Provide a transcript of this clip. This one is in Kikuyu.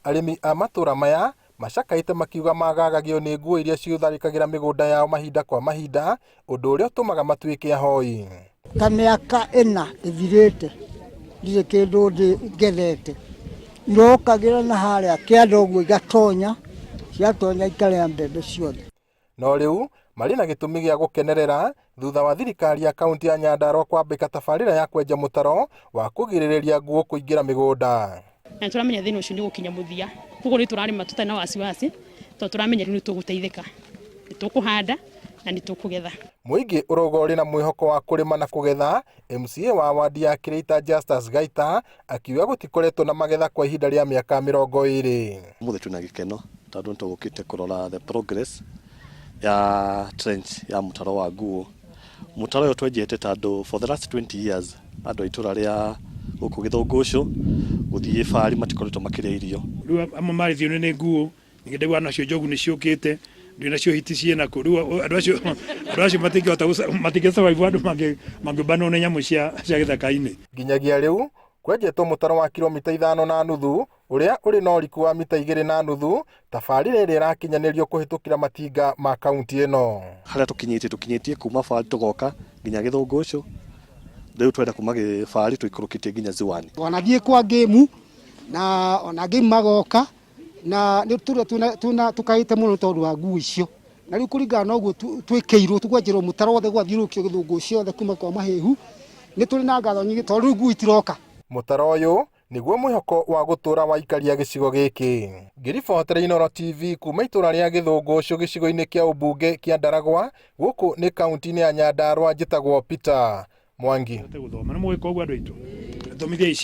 Arĩmi a matũra maya macakaĩte makiuga magagagio nĩ nguo iria ciũtharĩkagĩra mĩgũnda yao mahinda kwa mahinda, ũndũ ũrĩa ũtũmaga matuĩke ahoi. Ta mĩaka ĩna ĩthirĩte ndirĩ kĩndũ ngethete. Irokagĩra na harĩa kĩanda ũguo igatonya, ciatonya ikarĩa mbembe ciothe. No rĩu marĩ na gĩtũmi gĩa gũkenerera thutha wa thirikari ya kaunti ya Nyandarua kwambĩka tabarĩra ya kwenja mũtaro wa kũgirĩrĩria nguo kũingĩra mĩgũnda. Na nĩtũramenya thĩna ũcio nĩ ũgũkinya mũthia, koguo nĩ tũrarĩma tũtarĩ na wasiwasi tondũ tũramenya rĩu nĩ tũgũteithĩka, nĩ tũkũhanda na nĩ tũkũgetha. Mũingĩ ũrauga ũrĩ na mwĩhoko wa kũrĩma na kũgetha, MCA wa wandi ya Kĩrĩita Justus Gaita akiuga gũtikoretwo na magetha kwa ihinda rĩa mĩaka 20. Ũmũthĩ twĩna gĩkeno tondũ nĩ tũgũkĩte kũrora the progress ya trench ya mũtaro wa nguo. Mũtaro ũyũ twenjete tondũ for the last 20 years andũ a itũra rĩa gũkũ Gĩthũngũcũ gũthiĩ bari matikoretwo makĩrĩa irio. Rĩu amwe marĩthio nĩ nguo, ningĩ ndaigua nacio njogu nĩ ciũkĩte, ndiũĩ nacio hiti ciĩna kũ. Rĩu andũ acio matingĩhota matingĩ survive andũ mangĩũmbanwo nĩ nyamũ cia gĩthaka-inĩ. Nginyagia rĩu kwenjetwo mũtaro wa kilomita 5.5 ũrĩa ũrĩ na ũriku wa mita 2.5, tabarĩra ĩrĩa ĩrakinyanĩrio kũhĩtũkĩra matinga ma kaunti ĩno. Harĩa tũkinyĩtie kuma bari tũgoka nginya Gĩthũngũcũ, rĩu twenda kuma bari tũikũrũkĩtie nginya Ziwani. Wanathiĩ kwa ngĩmu na ona ngĩmu magoka na nĩ tũrĩa twĩna tũkaĩte mũno tondũ wa nguo icio, na rĩu kũringana na ũguo twĩkĩirwo tũkwenjerwo mũtaro wothe gwathiũrũrũkio Gĩthũngũ ciothe kuma kwa Mahĩhu, nĩ tũrĩ na ngatho nyingĩ tondũ rĩu nguo itiroka. Mũtaro ũyũ nĩguo mwĩhoko wa gũtũra wa aikari a gĩcigo gĩkĩ. Ngĩribotera Inooro TV kuma itũra rĩa Gĩthũngũcũ gĩcigo-inĩ kĩa ũmbunge kĩa Ndaragwa, gũkũ nĩ kaunti-inĩ ya Nyandarua, njĩtagwo Peter Mwangi. Gũthoma nĩ mũgĩka ũguo andũ aitũ thomithia ici.